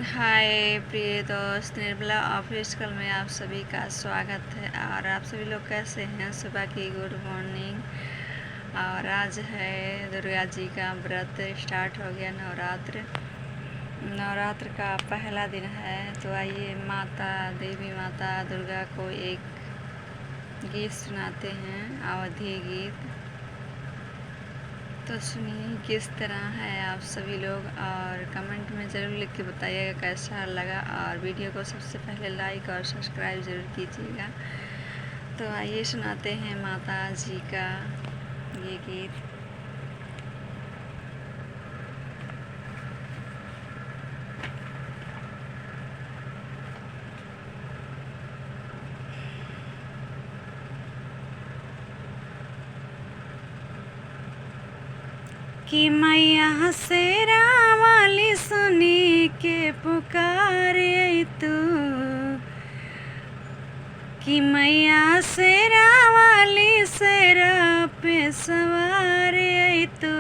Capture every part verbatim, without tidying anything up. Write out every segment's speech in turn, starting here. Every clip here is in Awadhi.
हाय प्रिय दोस्त, निर्मला ऑफिशियल में आप सभी का स्वागत है। और आप सभी लोग कैसे हैं? सुबह की गुड मॉर्निंग। और आज है दुर्गा जी का व्रत, स्टार्ट हो गया नवरात्र। नवरात्र का पहला दिन है, तो आइए माता, देवी माता दुर्गा को एक गीत सुनाते हैं, अवधी गीत। तो सुनिए किस तरह है आप सभी लोग, और कमेंट में ज़रूर लिख के बताइएगा कैसा लगा, और वीडियो को सबसे पहले लाइक और सब्सक्राइब ज़रूर कीजिएगा। तो आइए सुनाते हैं माता जी का ये गीत। कि मैया शेरा वाली सुनी के पुकारे तू, कि मैया शेरा वाली शेरा पे सवार आई तू,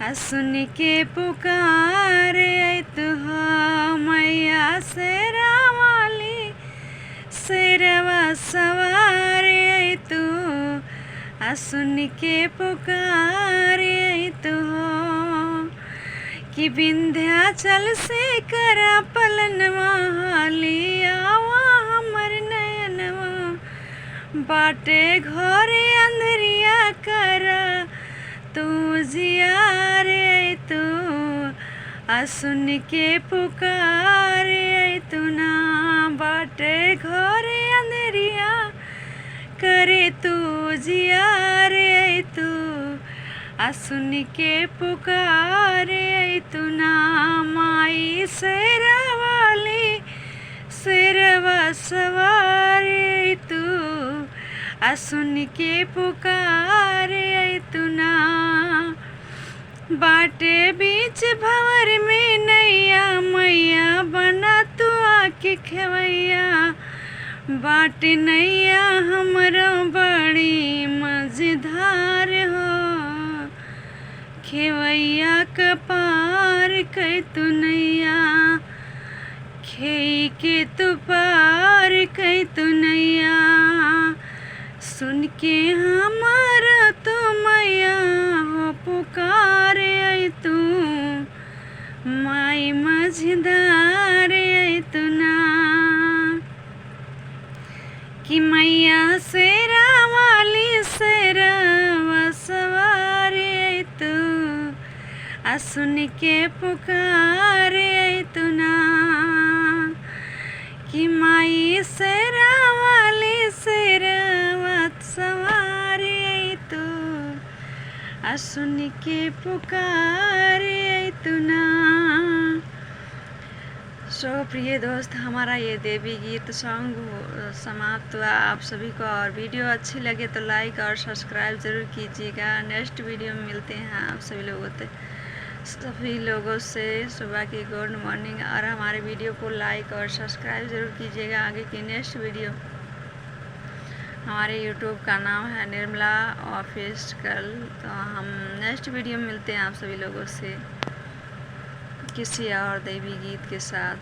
आ सुन के पुकार आई तू हो मैया शेरा वाली, शेरवा सवार आई तू, आ सुन के पुकार आई तू हो। कि विंध्याचल से करा पलनवा, हाली आवा हमर नयनवा, बाटे घोर अंधरिया करा तू जियार आई तू, आ सुन के पुकार आई तू ना, बाटे घोर अंधरिया करे तू जियार आई तू, आ सुन के पुकार आई तू ना, माई शेरा वाली शेरवा सवार आई तू, आ सुन के पुकार आई तू ना। बाटे बीच भंवर में नैया, मैया बना तू आके खेवैया। बाटे नैया हमरो बड़ी मझधार हो, खेवैया क पार कै तू नैया, खेई के तू पार कै तू नैया। सुन के हमार तू मैया हो पुकार आई तू, माई मझधार आई तू ना। कि मैया शेरा वाली शेरवा सवार आई तू, आ सुन के पुकार आई तू ना। कि माई शेरा वाली शेरवा सवार आई तू, आ सुन के पुकार आई तू ना। सो प्रिय दोस्त, हमारा ये देवी गीत सॉन्ग हो, समाप्त हुआ। आप सभी को और वीडियो अच्छी लगे तो लाइक और सब्सक्राइब ज़रूर कीजिएगा। नेक्स्ट वीडियो में मिलते हैं आप सभी लोगों से, सभी लोगों से सुबह की गुड मॉर्निंग। और हमारे वीडियो को लाइक और सब्सक्राइब ज़रूर कीजिएगा। आगे की नेक्स्ट वीडियो, हमारे यूट्यूब का नाम है निर्मला ऑफिशियल। तो हम नेक्स्ट वीडियो में मिलते हैं आप सभी लोगों से किसी और देवी गीत के साथ।